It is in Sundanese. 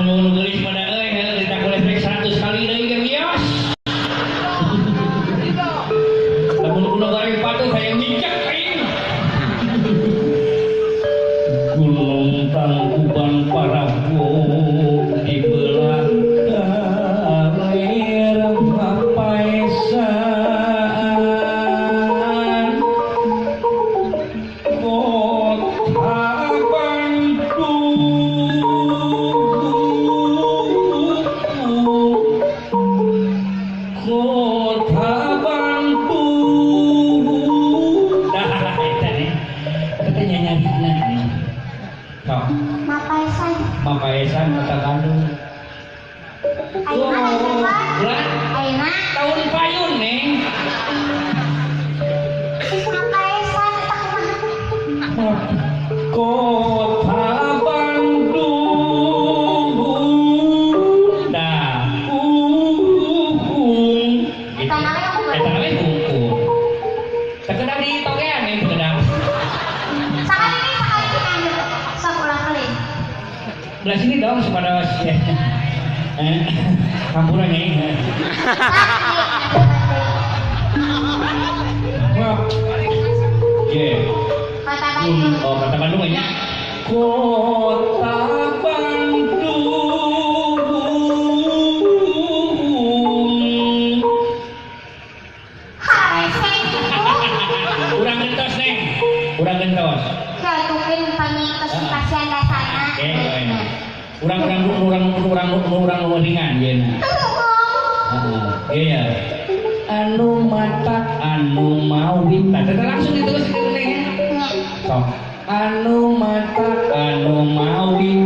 nu geulis pada euy heuh ditaku listrik 100 kali deui ge wios. Lamun kuno goreng patuh hayang nyicek aing. Gunung Tangkuban Parahu di belah kaler Mapaesan Kota Bandung Kota Bandung. Dah eta nih eta nyanyarina. Sok. Mapaesan. Mapaesan Kota Bandung. Ayeuna siapa? Lah, Ayeuna tahun payun neng. Mapaesan eta kumaha? Kota Bandung. Dah, uhung. Eta nawe kumaha? Eta nawe hungkul. Sekedar di togean neng sekedar. Sakali ini anu sok ulang kali. Belah sini dong supaya hampura neng. Yeah. Kota Bandung. Oh, Kota Bandung aja. Kota Bandung. Harese. Urang gentos neng. Urang gentos. Jatuhkeun pami tos dipasihan dasarna. Oke, urang urang urang urang urang ringan yeuna. Heeh. Iya. Anu matak anu mawi. Nah, teh langsung diterus kitu neng. Sok. Anu matak anu mawi.